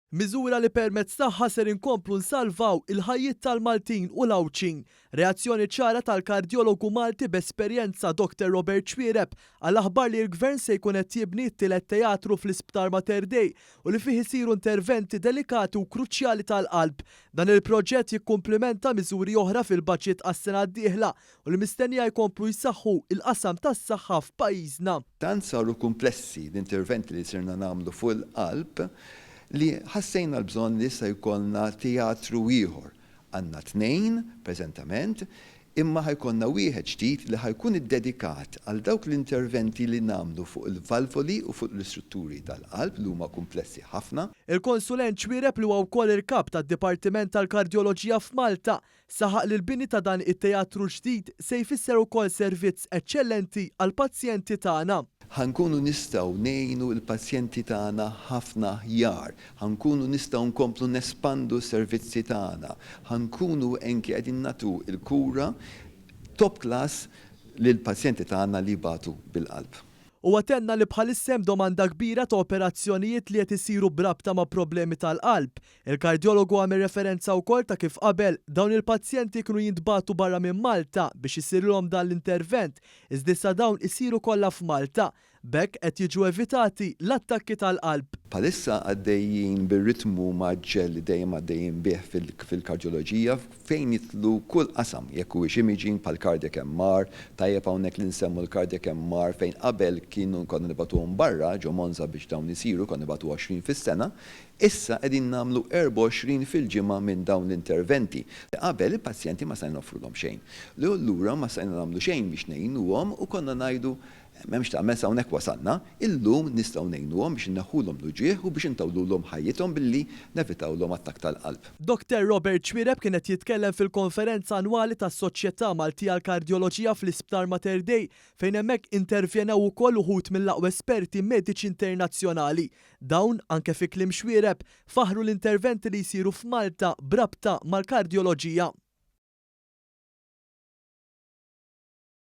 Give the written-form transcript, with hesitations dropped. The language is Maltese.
Miżura li permezz tagħha ser inkomplu nsalvaw il-ħajjiet tal-Maltin u l-Għawdxin. Reazzjoni ċara tal-kardjologu Malti b'esperjenza Dr Robert Xuereb għall-aħbar li l-Gvern se jkun qed jibni t-tielet teatru fl-Isptar Mater Dei u li fih isiru interventi delikati u kruċjali tal-qalb. Dan il-proġett jikkumplimenta miżuri oħra fil-baġit għas-sena d-dieħla u li mistennija jkomplu jsaħħu l-qasam tas-saħħa f'pajjiżna. Tant saru kumplessi l-interventi li sirna nagħmlu fuq il-qalb li ħassejna l-bżonn li issa jkollna teatru ieħor. Għandna tnejn preżentament, imma ħa jkollna wieħed ġdid li ħa jkun iddedikat għal dawk l-interventi li nagħmlu fuq il-valvoli u fuq l-istrutturi tal-qalb li huma kumplessi ħafna. Il-konsulent Xuereb li huwa wkoll il-Kap tad-Dipartiment tal-Kardjoloġija f'Malta Saħaq li l-bini ta' dan it-teatru ġdid se jfisser ukoll servizz eċċellenti għall-pazjenti tagħna. Ħa nkunu nistgħu ngħinu l-pazjenti tagħna ħafna aħjar, ħa nkunu nistgħu nkomplu nespandu s-servizzi tagħna, ħa nkunu anki qegħdin nagħtu l-kura top class lill-pazjenti tagħna li jbatu bil-qalb. Huwa tenna li bħalissa hemm domanda kbira ta' operazzjonijiet li qed isiru b'rabta ma' problemi tal-qalb. Il-kardjologu għamel referenza wkoll ta' kif qabel, dawn il-pazjenti kienu jintbagħtu barra minn Malta biex isirilhom dan l-intervent, iżda issa dawn isiru kollha f'Malta. B'hekk qed jiġu evitati l-attakki tal-qalb. Bħalissa għaddejjin bir-ritmu mgħaġġel li dejjem għaddejjin bih fil-kardjoloġija fejn jidħlu kull qasam, jekk huwiex imaging bħal cardiac MR, tajjeb hawnhekk li nsemmu l-cardiac MR fejn qabel kienu konna nibagħtuhom barra ġo Monza biex dawn isiru, konna nibagħtu 20 fis-sena, Issa qegħdin nagħmlu 24 fil-ġimgħa minn dawn l-interventi. Qabel il-pazjenti ma stajna noffrulhom xejn. Li allura ma stajna nagħmlu xejn biex ngħinuhom u konna ngħidu m'hemmx tagħmel sa hawnhekk wasalna. Illum nistgħu ngħinuhom biex inneħħulhom l-uġigħ u biex intawlulhom ħajjithom billi nevitawlhom attakk tal-qalb. Dr Robert Xuereb kien qed jitkellem fil-konferenza annwali tas-Soċjetà Maltija għall-Kardjoloġija fl-Isptar Mater Dei fejn hemmhekk intervjenew ukoll uħud mill-aqwa esperti mediċi internazzjonali. Dawn, anke fi kliem Xuereb, faħħru l-interventi li jsiru f'Malta b'rabta mal-kardjoloġija.